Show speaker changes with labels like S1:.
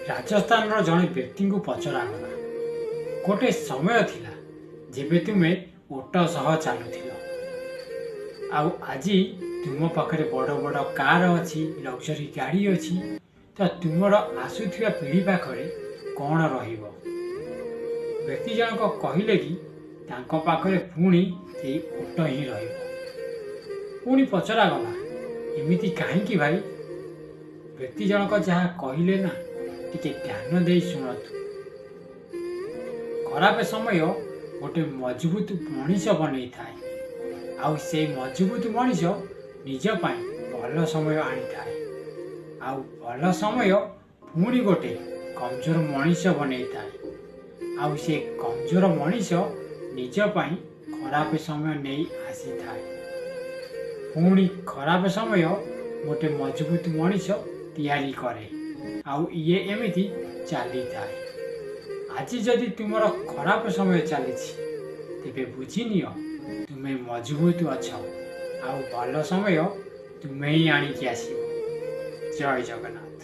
S1: ରାଜସ୍ଥାନର ଜଣେ ବ୍ୟକ୍ତିଙ୍କୁ ପଚରାଗଲା, ଗୋଟେ ସମୟ ଥିଲା ଯେବେ ତୁମେ ଓଟ ସହ ଚାଲୁଥିଲ, ଆଉ ଆଜି ତୁମ ପାଖରେ ବଡ଼ ବଡ଼ କାର ଅଛି, ଲକ୍ଜରୀ ଗାଡ଼ି ଅଛି, ତ ତୁମର ଆସୁଥିବା ପିଢ଼ି ପାଖରେ କ'ଣ ରହିବ? ବ୍ୟକ୍ତି ଜଣକ କହିଲେ କି ତାଙ୍କ ପାଖରେ ପୁଣି ସେଇ ଓଟ ହିଁ ରହିବ। ପୁଣି ପଚରାଗଲା, ଏମିତି କାହିଁକି ଭାଇ? ବ୍ୟକ୍ତି ଜଣକ ଯାହା କହିଲେ ନା, ଟିକେ ଧ୍ୟାନ ଦେଇ ଶୁଣନ୍ତୁ। ଖରାପ ସମୟ ଗୋଟେ ମଜବୁତ ମଣିଷ ବନେଇଥାଏ, ଆଉ ସେଇ ମଜବୁତ ମଣିଷ ନିଜ ପାଇଁ ଭଲ ସମୟ ଆଣିଥାଏ, ଆଉ ଭଲ ସମୟ ପୁଣି ଗୋଟେ କମଜୋର ମଣିଷ ବନେଇଥାଏ, ଆଉ ସେ କମଜୋର ମଣିଷ ନିଜ ପାଇଁ ଖରାପ ସମୟ ନେଇ ଆସିଥାଏ। ପୁଣି ଖରାପ ସମୟ ଗୋଟେ ମଜବୁତ ମଣିଷ ତିଆରି କରେ, ଆଉ ଇଏ ଏମିତି ଚାଲିଥାଏ। ଆଜି ଯଦି ତୁମର ଖରାପ ସମୟ ଚାଲିଛି, ତେବେ ବୁଝିନିଅ ତୁମେ ମଜବୁତ ଅଛ, ଆଉ ଭଲ ସମୟ ତୁମେ ହିଁ ଆଣିକି ଆସିବ। ଜୟ ଜଗନ୍ନାଥ।